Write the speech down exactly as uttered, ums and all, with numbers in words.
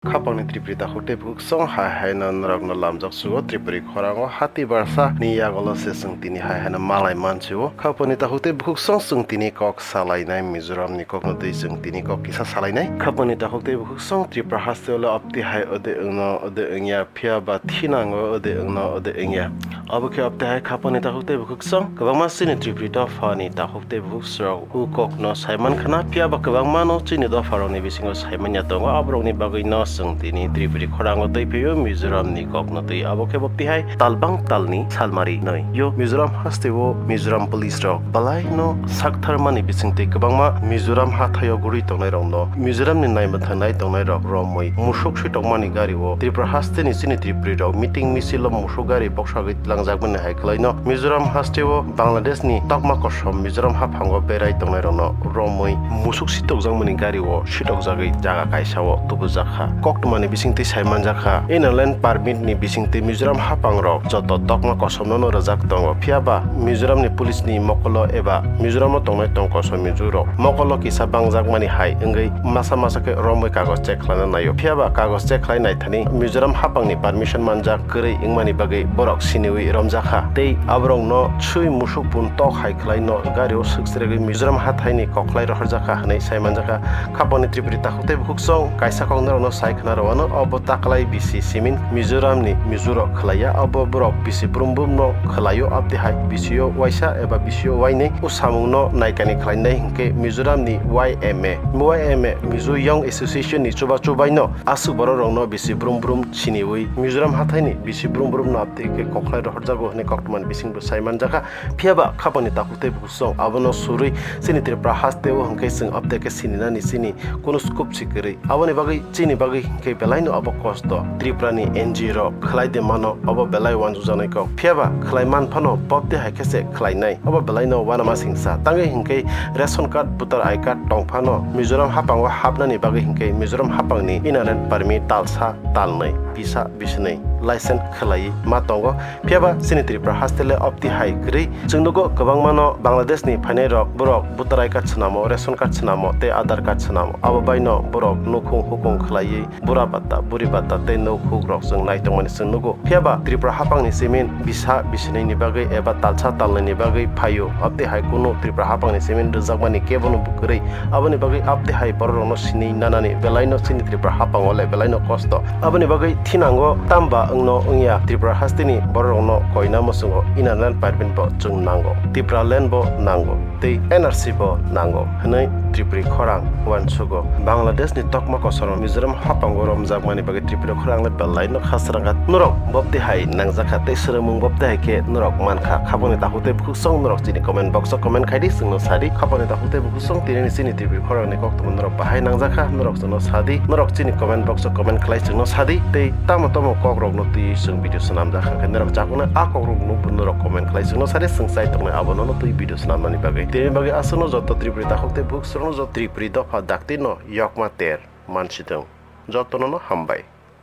Khapangni Tripuri takhuk tei bukhuksong hai haino norokno lamjak sugo Tripuri khorango hati barsa ni yagolo se chwng tini hai haino malai mansugo. Khapangni takhuk tei bukhuksong chwng tini kok salainai Mizoramni kokno twi chwng tini kok kisa salainai. Khapangni takhuk tei bukhuksong Tripura hasteo le opti hai ode wngno ode wngya phiya ba thinango ode wngno ode wngya. Abo khe opti hai khapangni takhuk tei bukhuksong kwbangma chini Tripuri dophani takhuk tei bukhuksong u kokno saiman khana, phiya ba kwbangmano chini dopharokni bisingo saimanya tongo, aborokni bagwino chwng tini Tripuri khorango twi phio Mizoramni kokno twi. Abo khe bo tihai talbang talni salmari nwi yo Mizoram hasteo Mizoram police rok belaino saktharmani bisingtwi kwbangma Mizoram hathaio guri tongnairokno Mizoramni naimwthang nai tongnairok romwi musuk sitokmani gario Tripura hasteni chini Tripuri rok meeting misil o musuk gari boksagwi twlangjakmani hai khwlaino Mizoram hasteo Bangladeshni tokma kosom Mizoram haphango berai tongnairokno romwi musuk sitokjakmani gario sitokjagwi jaga kaisao tubujakha. Koktwmani bisingtwi saimanjakha, Inner Line Permit ni bisingtwi Mizoram haphangrok joto tokma kosomno no rwjak tongo, phiya ba Mizoramni police ni mokolo eba Mizoramo tongnai tong kosom Mizo rok mokolo kisa bangjakmani hai wngwi masa masa khe romwi kagoj check khlaina naio, phiya ba kagoj check khlai naithani Mizoram haphangni permission manjak kwrwi wngmani bagwi borok siniwi romjakha tei aborokno swi musuk pun tok hai khwlaino gario swk chregwi Mizoram hathaini kokhlai rohorjakha hwnwi saimanjakha. Khapangni Tripuri takhuk tei bukhuksong kaisa kok norokno sai khna rwano, obo taklai bisi simin Mizoramni Mizorok khwlaiya, obo borok bisi brum brumno khwlaio, abtwi hai bisio waisa eba bisio wainwi o samungno naikani khwlainai hinkhe Mizoramni Y M A, Y M A, Mizo Young Association ni chubachu baino aswk bororokno bisi brum brum siniwi Mizoram hathaini bisi brum brumno abtwi khe kokhlai rohorjago hwnwi koktwmani bisingbo sai manjakha. Phiya ba khapangni takhuk tei bukhuksong abono surwi chini Tripura hasteo hwnkhe chwng abtwi khe sininani chini kunu scope si kwrwi. Aboni bagwi chini bagwi hwnkhe belaino abo kosto. Tripurani N G O rok khwlai de mano, abo belai uansukjaknai kok. Phiya ba khwlai man phano bobtwi hai khe se khwlainai. Abo belaino uanama singsa. Tangwi hwnkhe ration card, voter I card tong phano Mizoram haphango hapnani bagwi hwnkhe Mizoram haphangni Inner Line Permit talsa, talnwi, bisa, bisnwi license khwlaiwi ma tongo. Phiya ba chini Tripura haste le opti hai kwrwi. Chwng nugo kwbangmano Bangladesh ni phainai rok, borok voter I card swnamo, ration card swnamo tei Aadhaar card swnamo. Abo baino borok nukhung hukung khwlaiwi bura bata, buri bata tei nuk huk rok chwng nai tongmani chwng nugo. Phiya ba Tripura haphang ni simin bisa bisini ni bagwi eba talsa talnai ni bagwi phaio. Opti hai kunu Tripura haphang ni simin rwjakmani kebono kwrwi. Aboni bagwi abtwi hai bororokno sinwi nanani belaino chini Tripura haphango le belaino kosto. Aboni bagwi thinango tamba wngno wngya Tripura hasteni bororokno koina muchungo Inner Line Permit bo chwng nango, Tipraland bo nango, tei N R C bo nango hwnwi Tripuri khorang uansugo. Bangladeshni tokma kosorom Mizoram haphango romjakmani bagwi Tripuri khorang le belaino khasrangkha. Norok bobti hai nangjakha tei swrwngmung bobti hai khe norok mankha. Khapangni takhuk tei bukhuksong norok chini comment box o comment khaidi, chwngno sadi. Khapangni takhuk tei bukhuksong tini chini Tripuri khorangni koktwma norok bahai nangjakha, norok chwngno sadi. Norok chini comment box o comment khlai chwngno sadi. Tei tamo tamo kokrokno twi chwng video swnamjakha khe norok chakuna a kokrokno norok comment khlai chwngno sadi, chwng chai tongnai abono twi video swnamnani bagwi. Tini bagwi aswkno joto Tripuri takhuk tei bukhuksongno joto Tripuri dopha dakti no yokma ter mansi thung. Jotono no hambai.